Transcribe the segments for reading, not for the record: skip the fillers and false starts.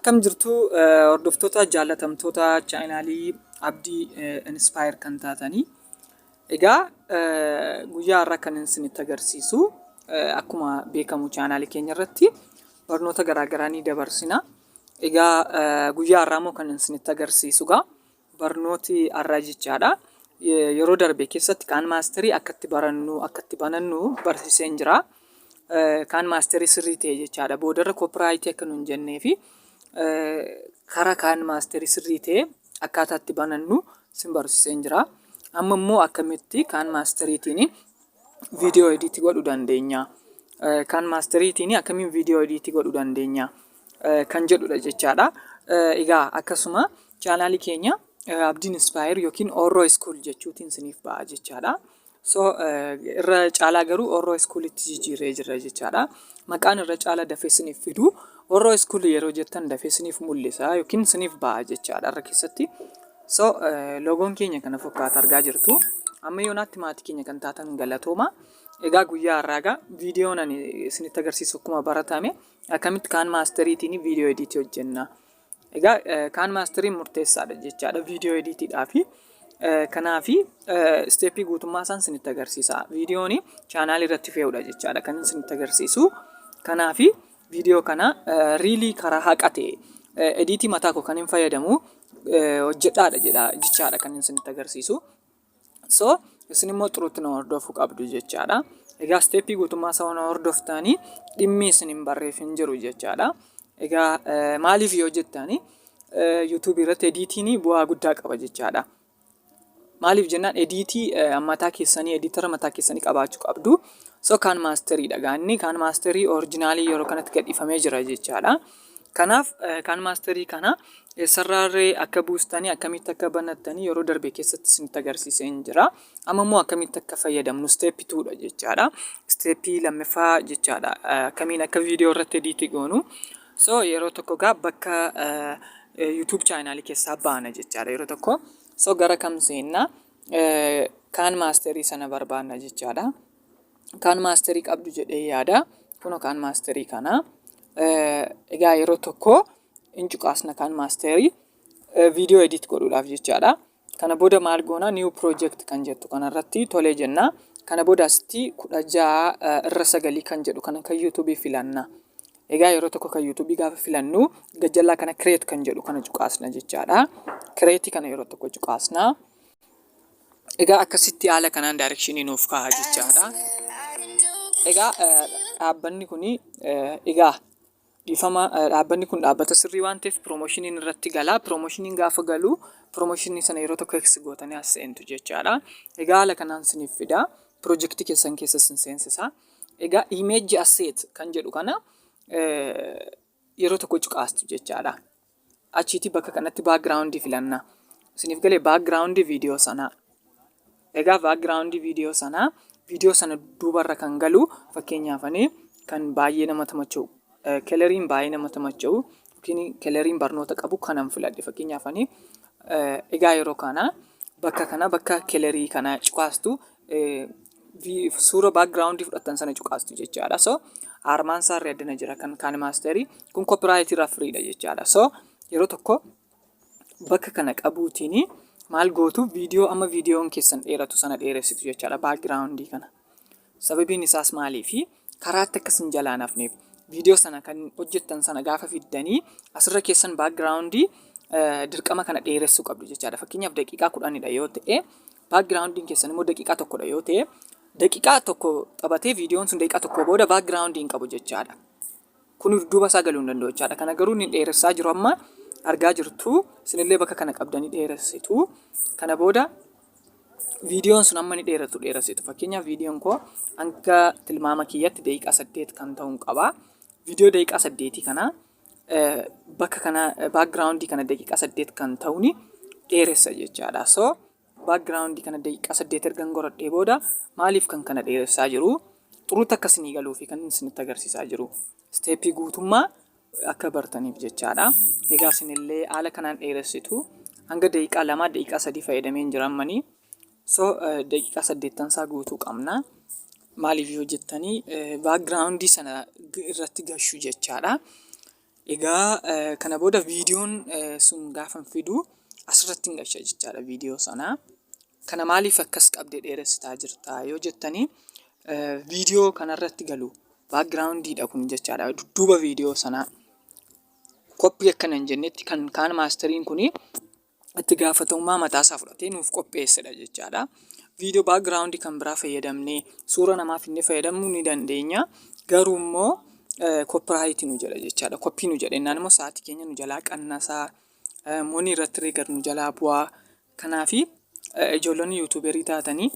Akkam jirtu, hordoftoota jaallatamtoota chaanaalii Abdii Inspire kan taatanii? Egaa guyyaa har'aa kan isinitti agarsiisu, akkuma beekamu chaanaalii keenya irratti barnoota garaagaraa ni dabarsina. Egaa guyyaa har'aa immoo kan isinitti agarsiisu gaa barnooti har'aa jechaadha. Yeroo darbe keessatti KineMasterii akka itti barannu, akka itti banannu barsiiseen jira. KineMasterii sirrii ta'e jechaadha. Boodarra copyrightii akka nu hin jennee fi karaa KineMasterii sirrii ta'e akkaataa itti banannu sin barsiiseen jira. Amma immoo akkamitti KineMasteriitiin viidiyoo editii godhuu dandeenya? KineMasteriitiin akkamiin viidiyoo editii godhuu dandeenya? Kan jedhudha jechaadha. Egaa akkasuma chaanaalii keenya Abdiin Inspire yookiin Orroo School jechuutiin isiniif ba'a jechaadha. So irra caalaa garuu Orroo Schoolitti jijjiirree jirra jechaadha. Maqaan irra caalaa dafee isiniif fidu Orroo School yeroo jettan dafee isiniif mul'isa yookiin isiniif ba'a jechaadha irra keessatti. So logoon keenya kana fakkaata, argaa jirtu. Amma yoonaatti maatii keenya kan taatan galatooma. Egaa guyyaa har'aa egaa viidiyoon ani isinitti agarsiisu akkuma baratame akkamitti KineMasteriitiin viidiyoo editii hojjenna. Egaa KineMasteriin murteessaadha jechaadha viidiyoo editiidhaafi. Kanaafi steppii guutummaa isaan isinitti agarsiisa. Viidiyoon chaanaalii irratti fe'udha jechaadha kan isinitti agarsiisu. Kanaafi viidiyoo kana really karaa haqa ta'e editii mataa koo kan hin fayyadamu hojjedhaadha jedha jechaadha kan isinitti agarsiisu. So isin immoo xurutti na hordofuu qabdu jechaadha. Egaa steppii guutummaa isaa na hordoftanii dhimmi isin hin barreef hin jiru jechaadha. Egaa maaliif yoo jettani, YouTubeii irratti editiin bu'aa guddaa qaba jechaadha. Maaliif jennaan, editii mataa keessanii, editora mataa keessanii qabaachuu qabdu. So KineMasteriidha gaanni KineMasterii originalii yeroo kanatti gadhiifamee jira jechaadha. Kanaaf KineMasterii kana eessarraarree akka buustanii, akkamitti akka banattanii yeroo darbe keessatti isinitti agarsiiseen jira. Amma immoo akkamitti akka fayyadamnu step twodha jechaadha. Steppii lammaffaa jechaadha. Akkamiin akka viidiyoo irratti editii goonu. So yeroo tokko gaa bakka YouTube chaanaalii keessaa baana jechaadha yeroo tokko. So gara kam seennaa? KineMasterii sana barbaanna jechaadha. KineMasterii qabdu jedhee yaada. Kunoo KineMasterii kana. Egaa yeroo tokko hin cuqaasna KineMasterii viidiyoo edit godhuudhaaf jechaadha. Kana booda maal goona? New project kan jettu kanarratti tolee jenna. Kana booda asitti 16:9 kan jedhu kana kan YouTubeii filanna. Egaa yeroo tokko kan YouTubeii gaafa filannu gajjallaa kana create kan jedhu kana cuqaasna jechaadha. Create kana yeroo tokko cuqaasna. Egaa akkasitti haala kanaan directionii nuuf kaa'a jechaadha. Egaa dhaabbanni kun, egaa dhiifama, dhaabbanni kun dhaabbata sirrii waan ta'eef promotioniin irratti gala. Promotioniin gaafa galu promotionii sana yeroo tokko eksi gootanii as seentu jechaadha. Egaa haala kanaan isiniif fida. Piroojeektii keessan keessa isin seensisa. Egaa image asset kan jedhu kana yeroo tokko cuqaastu jechaadha. Achiiti bakka kanatti backgroundii filanna. Isiniif galee? Backgroundii viidiyoo sanaa. Egaa backgroundii viidiyoo sanaa, viidiyoo sana duubarra kan galu, fakkeenyaaf ani kan baay'ee nama tamacha'u, coloriin baay'ee nama tamacha'u yookiin coloriin barnoota qabu kanan filadhe fakkeenyaaf ani. Egaa yeroo kana bakka kana, bakka colorii kana cuqaastu, suura backgroundii fudhattan sana cuqaastu jechaadha. So armaan isaarra addana jira kan KineMasterii kun copyrightii irraa freedha jechaadha. So yeroo tokko bakka kana qabuutiin maal gootu? Viidiyoo amma viidiyoon keessan dheeratu sana dheeressitu jechaadha backgroundii kana. Sababiin isaas maaliifi? Karaatti akkasin jalaan hafneef viidiyoo sana kan hojjettan sana gaafa fiddanii asirra keessan backgroundii dirqama kana dheeressuu qabdu jechaadha. Fakkeenyaaf daqiiqaa 10dha yoo ta'e, backgroundiin keessan immoo daqiiqaa 1dha yoo ta'e, daqiiqaa 1 taphatee viidiyoon sun daqiiqaa 1 booda backgroundii hin qabu jechaadha. Kun dudduuba isaa galuu hin danda'u jechaadha. Kana garuu inni dheeressaa jiru amma argaa jirtu. Isinillee bakka kana qabdanii dheeressitu. Kana booda viidiyoon sun amma inni dheeratu dheeressitu. Fakkeenyaaf viidiyoon koo hanga tilmaama kiyyatti daqiiqaa 8 kan ta'u qaba. Viidiyoo daqiiqaa 8 kana bakka kana backgroundii kana daqiiqaa 8 kan ta'uuni dheeressa jechaadha. So backgroundii kana daqiiqaa 8 ergan godhadhee booda, maaliif kan kana dheeressaa jiru? Xuruutti akka isinii galuu fi kan isinitti agarsiisaa jiru. Steppii guutummaa akka bartaniif jechaadha. Egaa isinillee haala kanaan dheeressitu. Hanga daqiiqaa 2, daqiiqaa 3 fayyadamee hin jirammanii. So daqiiqaa saddeettansaa guutuu qabna. Maaliif yoo jettanii, backgroundii sana irratti gashu jechaadha. Egaa kana booda viidiyoon sun gaafan fidu asirratti hin gasha jechaadha viidiyoo sana. Kana maaliif akkas qabdee dheeressitaa jirta yoo jettanii, viidiyoo kanarratti galu backgroundiidha kun jechaadha, dudduuba viidiyoo sanaa. Koppii akkana hin jennetti kan kaan maasteriin kuni itti gaafatamummaa mataasaa fudhatee nuuf qopheessedha jechaadha. Viidiyoo background kan biraa fayyadamnee suura namaa finnee fayyadamuu ni dandeenya. Garuu immoo copyright nu jedha jechaadha. Koppii nu jedha innaan immoo sa'aatii keenya nu jalaa qannasaa, monii irratti illee gad nu jalaa bu'aa. Kanaafi ijoollonni yuutuuberii taatanii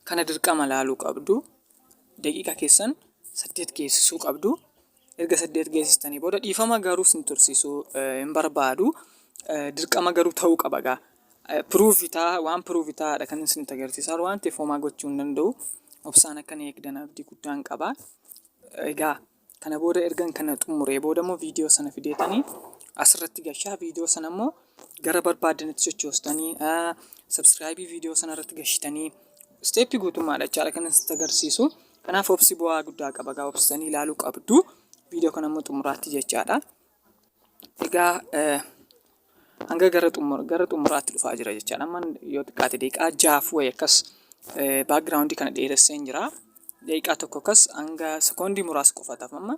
kana dirqama laaluu qabdu. Daqiiqaa keessan 8 geessisuu qabdu. Erga 8 geessistanii booda, dhiifama garuu sin tursiisuu hin barbaadu. Dirqama garuu ta'uu qaba gaa. Proof ta'a, waan proof ta'aadha kan isinitti agarsiisaa jiru waan ta'eef homaa gochuu hin danda'u. Obsaan akka na eegdan abdii guddaan qaba. Egaa kana booda ergan kana xumuree booda immoo viidiyoo sana fideetanii asirratti gashaa. Viidiyoo sana immoo gara barbaadanitti sochoostanii, subscribe viidiyoo sana irratti gashitanii, step guutummaadha jechaadha kan isinitti agarsiisu. Kanaaf obsi bu'aa guddaa qaba gaa, obsitanii ilaaluu qabdu. Viidiyoo kana immoo xumuraatti jechaadha. Egaa hanga gara xumuraatti dhufaa jira jechaadha. Amma yoo xiqqaate daqiiqaa jaaf wayi akkas background kana dheeresseen jira. Daqiiqaa tokko akkas hanga sekoondii muraasa qofa tafa amma.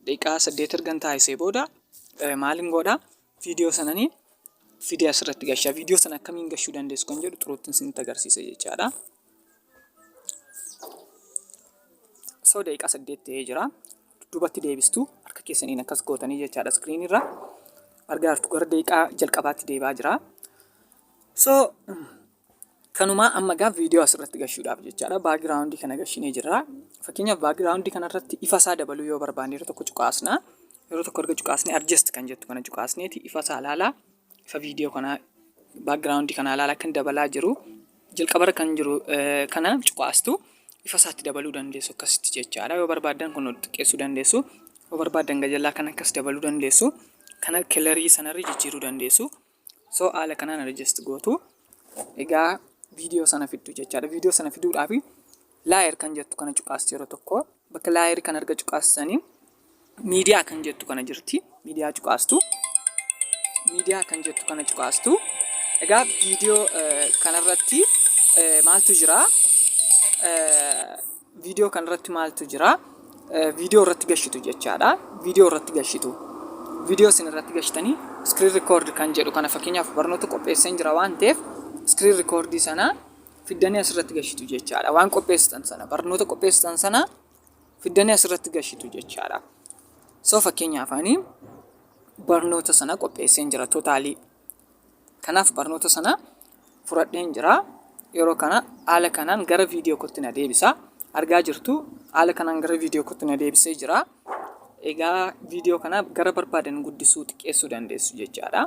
Daqiiqaa 8 ergan taasisee booda maalin godha? Viidiyoo sananii fidee asirratti gashaa. Viidiyoo sana akkamiin gashuu dandeessu kan jedhu xuruutti isinitti agarsiisa jechaadha. So daqiiqaa 8 ta'ee jira. Dudduubatti deebistu harka keessaniin akkas gootanii jechaadha iskiriinii irra. Argaa jirtu, gara daqiiqaa jalqabaatti deebi'aa jira. So kanumaa amma gaa viidiyoo asirratti gashuudhaaf jechaadha. Background kana gashinee jirra. Fakkeenyaaf background kanarratti ifa isaa dabaluu yoo barbaanne yeroo tokko cuqaasna. Yeroo tokko erga cuqaasnee adjust kan jettu kana cuqaasneeti ifa isaa ilaalaa. Ifa viidiyoo kanaa, background kanaa ilaalaa kan dabalaa jiru. Jalqabarra kan jiru kana cuqaastu, ifa isaatti dabaluu dandeessu akkasitti jechaadha. Yoo barbaaddan kun xiqqeessuu dandeessu. Yoo barbaaddan gajallaa kan akkas dabaluu dandeessu. Kana colorii sanarra jijjiiruu dandeessu. So haala kanaan adjust gootu. Egaa viidiyoo sana fiddu jechaadha. Viidiyoo sana fiduudhaaf layer kan jettu kana cuqaastu yeroo tokko. Bakka layer kan erga cuqaastanii miidiyaa kan jettu kana jirti. Miidiyaa cuqaastu. Miidiyaa kan jettu kana cuqaastu. Egaa viidiyoo kanarratti maaltu jira? Viidiyoo kanarratti maaltu jira? Viidiyoo irratti gashitu jechaadha. Viidiyoo irratti gashitu. Viidiyoo isin irratti gashitanii screen record kan jedhu kana, fakkeenyaaf barnoota qopheesseen jira waan ta'eef, screen record sana fiddanii asirratti gashitu jechaadha. Waan qopheessitan sana, barnoota qopheessitan sana fiddanii asirratti gashitu jechaadha. So fakkeenyaaf ani barnoota sana qopheesseen jira totally. Kanaaf barnoota sana fudhadheen jira. Yeroo kana haala kanaan gara viidiyoo kootti na deebisa. Argaa jirtu, haala kanaan gara viidiyoo kootti na deebisee jira. Egaa viidiyoo kana gara barbaadan guddisuu, xiqqeessuu dandeessu jechaadha.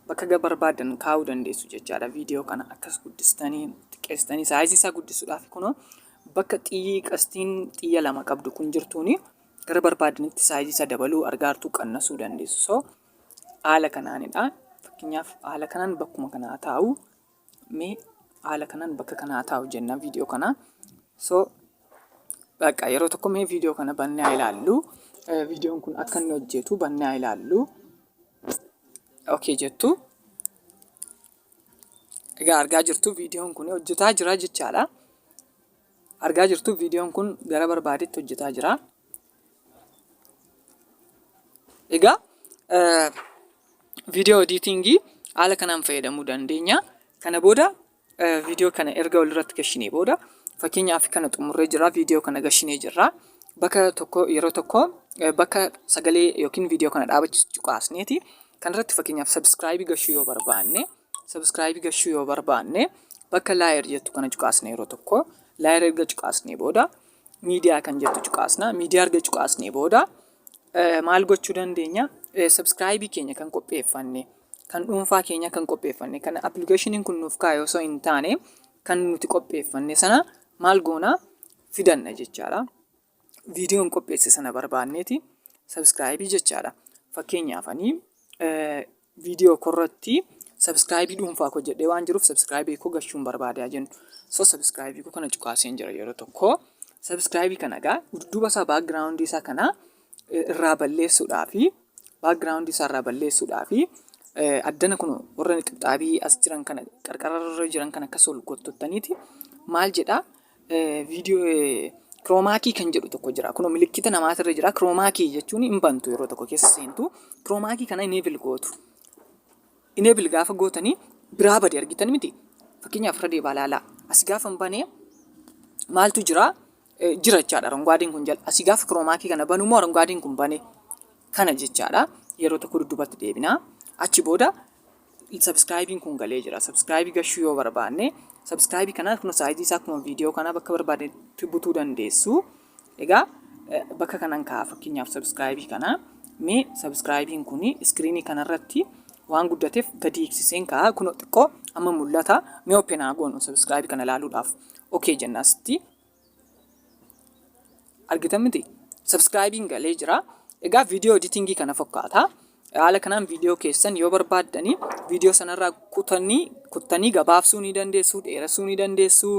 Bakka barbaadan kaa'uu dandeessu jechaadha. Viidiyoo kana akkas guddistanii, xiqqeessitanii, sizeii isaa guddisuudhaaf kunoo bakka xiyyi qastiin xiyya lama qabdu kun jirtuuni gara barbaadanitti sizeii isaa dabaluu, argaartuu qannasuu dandeessu. So haala kanaanidha. Fakkeenyaaf haala kanaan bakkuma kanaa taa'u. Mee haala kanaan bakka kanaa taa'u jenna viidiyoo kana. So bakka yeroo tokko mee viidiyoo kana bannee haa ilaallu. Viidiyoon kun akka inni hojjetu bannee haa ilaallu. Okay jettu. Egaa argaa jirtu, viidiyoon kun hojjetaa jira jechaadha. Argaa jirtu, viidiyoon kun gara barbaadetti hojjetaa jira. Egaa viidiyoo editingii haala kanaan fayyadamuu dandeenya. Kana booda viidiyoo kana erga walirratti gashinee booda, fakkeenyaaf kana xumurree jira, viidiyoo kana gashinee jirra. Bakka tokko yeroo tokko bakka sagalee yookiin viidiyoo kana dhaabachiisu cuqaasneeti. Kanarratti fakkeenyaaf subscribe gashuu yoo barbaanne, bakka layer jettu kana cuqaasne yeroo tokko. Layer erga cuqaasnee booda miidiyaa kan jettu cuqaasna. Miidiyaa erga cuqaasnee booda maal gochuu dandeenya? Subscribe keenya kan qopheeffanne, kan dhuunfaa keenya kan qopheeffanne, kan applicationiin kun nuuf kaa'e osoo hin taane kan nuti qopheeffanne sana maal goona? Fidanna jechaadha. Viidiyoon qopheesse sana barbaanneeti subscribe jechaadha. Fakkeenyaaf ani viidiyoo korratti subscribe dhuunfaa koo jedhee waan jiruuf subscribe koo gashuun barbaadaa jennu. So subscribe koo kana cuqaaseen jira yeroo tokko. Subscribe kana egaa dudduuba isaa, background isaa kana irraa balleessuudhaa fi Background isaarraa balleessuudhaa fi addana kun warra xixxaabii as jiran kana, qarqararra jiran kana akkas ol gottottaniiti maal jedhaa, viidiyoo chroma key kan jedhu tokko jira. Kun milikkita namaatirra jira. Chroma key jechuun hin bantu, yeroo tokko keessa seentu. Chroma key kana enable gootu. Enable gaafa gootanii biraa bade, argitan miti. Fakkeenyaaf irra deebaa ilaalaa. As gaafa hin banee maaltu jira? Jira jechaadha. Aranguwaadeen kun jala. Asii gaafa chroma key kana banu immoo aranguwaadeen kun bane kana jechaadha. Yeroo tokko dudduubatti deebinaa. Achi booda subscribeiin kun galee jira. Subscribe gashuu yoo barbaanne, subscribe kana kun size isaa akkuma viidiyoo kanaa bakka barbaadetti butuu dandeessu. Egaa bakka kanan kaa'a fakkeenyaaf subscribe kana. Mee subscribeiin kun screen kanarratti waan guddateef gadi hiiksiseen kaa'a. Kun xiqqoo amma mul'ata. Mee open haa goonu subscribe kana ilaaluudhaaf. Okay jenna asitti. Argitan miti? Subscribeiin galee jira. Egaa viidiyoo editing kana fakkaata. Haala kanaan viidiyoo keessan yoo barbaaddanii viidiyoo sanarraa kutanii kuttanii gabaabsuu ni dandeessu, dheeressuu ni dandeessu.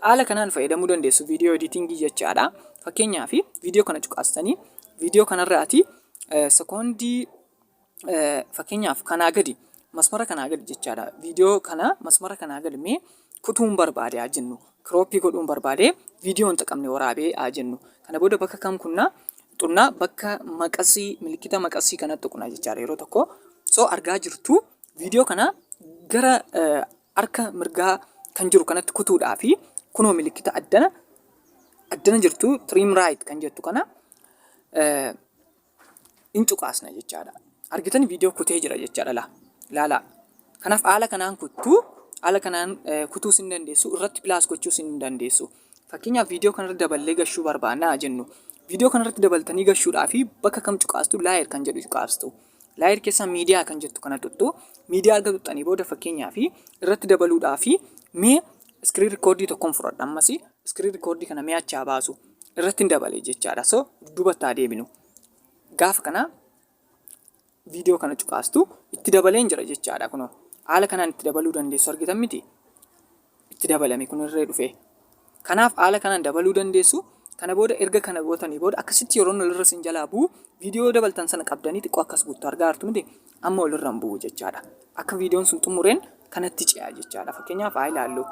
Haala kanaan fayyadamuu dandeessu viidiyoo editing jechaadha. Fakkeenyaaf viidiyoo kana cuqaastanii viidiyoo kanarraati sekoondii fakkeenyaaf kanaa gadi, masmara kanaa gadi jechaadha. Viidiyoo kana masmara kanaa gadi mee kutuun barbaade haa jennu. Crop godhuun barbaade, viidiyoo hin xaqamne waraabee haa jennu. Kana booda bakka kam kunnaa xunnaa? Bakka maqasii, milikita maqasii kanatti tuqna jechaadha yeroo tokko. So argaa jirtu, viidiyoo kana gara harka mirgaa kan jiru kanatti kutuudhaa fi kunoo milikita addana jirtu, trim right kan jettu kana in cuqaasna jechaadha. Argitan, viidiyoo kutee jira jechaadha laa. Ilaalaa. Kanaaf haala kanaan kuttuu, haala kanaan kutuus hin dandeessu, irratti plus gochuus hin dandeessu. Fakkeenyaaf viidiyoo kanarratti daballee gashuu barbaannaa jennu. Viidiyoo kanarratti dabaltanii gashuudhaa fi bakka kam cuqaastu? Layer kan jedhu cuqaastu. Layer keessaa miidiyaa kan jettu kana tuttu. Miidiyaa erga tuttanii booda fakkeenyaaf irratti dabaluudhaa fi mee screen record tokkoon fudhadha ammas, screen record kana mee achaa baasu irratti hin dabale jechaadha. So dudduubatti haa deebinu. Gaafa kana viidiyoo kana cuqaastu, itti dabaleen jira jechaadha kunoo. Haala kanaan itti dabaluu dandeessu, argitan miti? Itti dabalame kun irree dhufe. Kanaaf haala kanaan dabaluu dandeessu. Kana booda erga kana gootanii booda akkasitti yeroo inni olirra sin jalaa bu'u, viidiyoo dabaltan sana qabdanii xiqqoo akkas buttu, argaa jirtu miti? Amma olirra hin bu'u jechaadha. Akka viidiyoon sun xumureen kanatti ce'a jechaadha. Fakkeenyaaf haa ilaallu.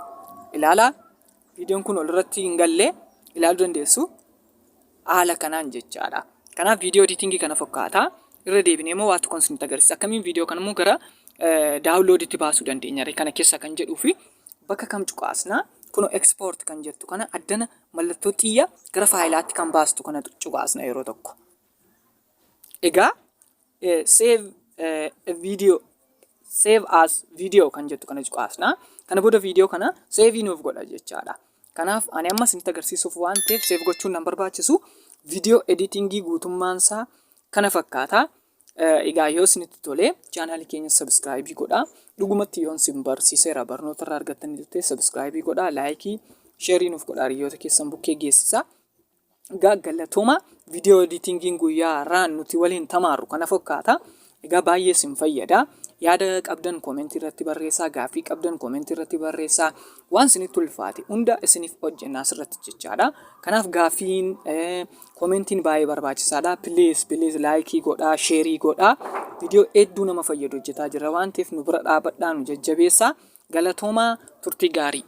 Ilaalaa, viidiyoon kun olirratti hin galle, ilaaluu dandeessu. Haala kanaan jechaadha. Kanaaf viidiyoo editing kana fakkaata. Irra deebinee immoo waa tokkoon isinitti agarsiisa. Akkamiin viidiyoo kana immoo gara downloaditti baasuu dandeenya kana keessa kan jedhuu fi bakka kam cuqaasna? Kunoo export kan jettu kana, addana mallattoo xiyya gara faayilaatti kan baastu kana cuqaasna yeroo tokko. Egaa save video, save as video kan jettu kana cuqaasna. Kana booda viidiyoo kana save nuuf godha jechaadha. Kanaaf ani amma isinitti agarsiisuuf waan ta'eef save gochuun nan barbaachisu. Viidiyoo editing guutummaansaa kana fakkaata. Egaa yoo isinitti tole channel keenya subscribe godhaa. Dhugumatti yoon isin barsiiseera, barnoota irraa argattanii ta'e, subscribe godhaa, like, share nuuf godhaa, hiriyoota keessan bukkee geessisaa. Egaa galatooma, viidiyoo editingiin guyyaa har'aa nuti waliin tamaarru kana fakkaata. Egaa baay'ee isin fayyada. Yaada qabdan comment irratti barreessaa, gaaffii qabdan comment irratti barreessaa. Waan isinitti ulfaate hunda isiniif hojjennaa asirratti jechaadha. Kanaaf gaaffiin, commentiin baay'ee barbaachisaadha. Please, please, like godhaa, share godhaa. Viidiyoo hedduu nama fayyadu hojjetaa jira waan ta'eef nu bira dhaabadhaa, nu jajjabeessaa. Galatoomaa, turtii gaarii.